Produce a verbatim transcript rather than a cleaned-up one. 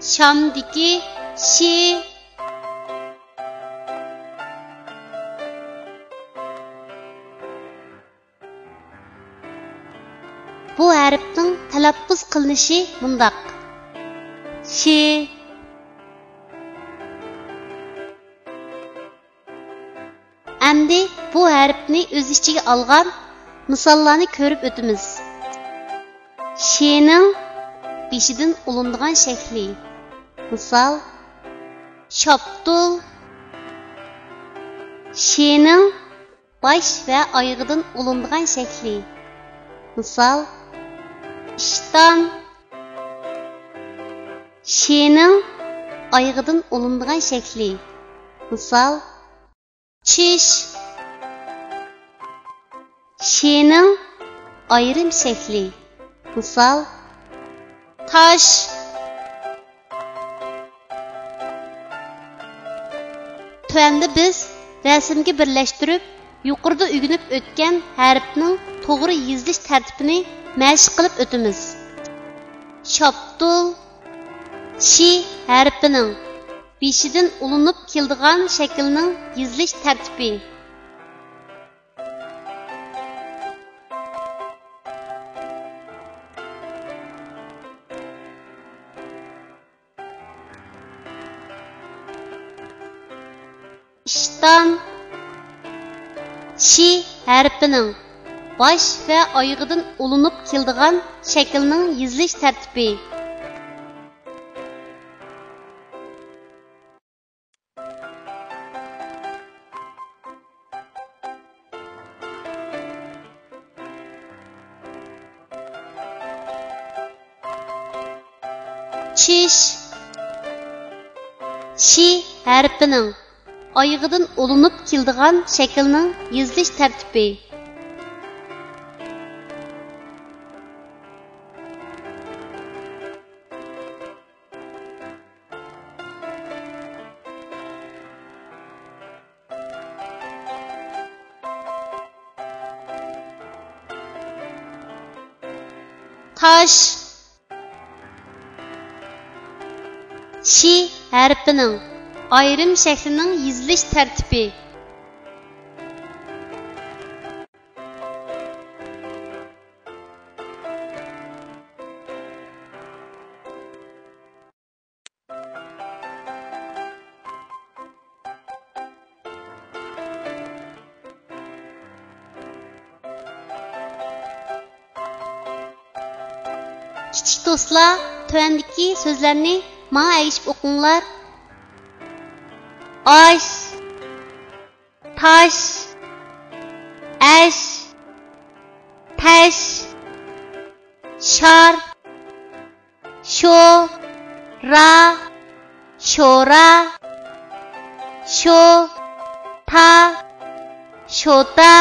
شامدىكى شى. بۇ ھەرپنىڭ تەلەپپۇز قىلىنىشى مۇنداق: شى. ئەمدى بۇ ھەرپنى ئۆز ئىچىگە ئالغان مىساللارنى كۆرۈپ ئۆتىمىز. شىنىڭ بېشىدىن ئۇلىنىدىغان شەكلى. مىسال، شاپتۇل. شىنىڭ باش ۋە ئايىغىدىن ئۇلىنىدىغان شەكلى. مىسال، ئىشتان. شىنىڭ ئايىغىدىن ئۇلىنىدىغان شەكلى. مىسال، چىش. شىنىڭ ئايرىم شەكلى. مىسال، تاش. تۆۋەندە بىز رەسىمگە بىرلەشتۈرۈپ، يۇقىرىدا ئۆگىنىپ ئۆتكەن ھەرپنىڭ توغرا يېزىلىش تەرتىپىنى مەشىق قىلىپ ئۆتىمىز. شاپتۇل، شى ھەرپىنىڭ بېشىدىن ئۇلىنىپ كېلىدىغان شەكىلنىڭ يېزىلىش تەرتىپى. ئىشتان، شى ھەرپىنىڭ باش ۋە ئايىغىدىن ئۇلىنىپ كېلىدىغان شەكىلنىڭ يېزىلىش تەرتىپى. چىش. شى ھەرپىنىڭ ئايىغىدىن ئۇلىنىپ كېلىدىغان شەكىلنىڭ يېزىلىش تەرتىپى. تاش. شى ھەرپىنىڭ ئايرىم شەكلىنىڭ يېزىلىش تەرتىپى. كىچىك دوستلار، تۆۋەندىكى سۆزلەرنى ماڭا ئەگىشىپ ئوقۇڭلار. ئاش، تاش، ئەش، تەش، شار، شو، را، شورا، شو، تا، شوتا،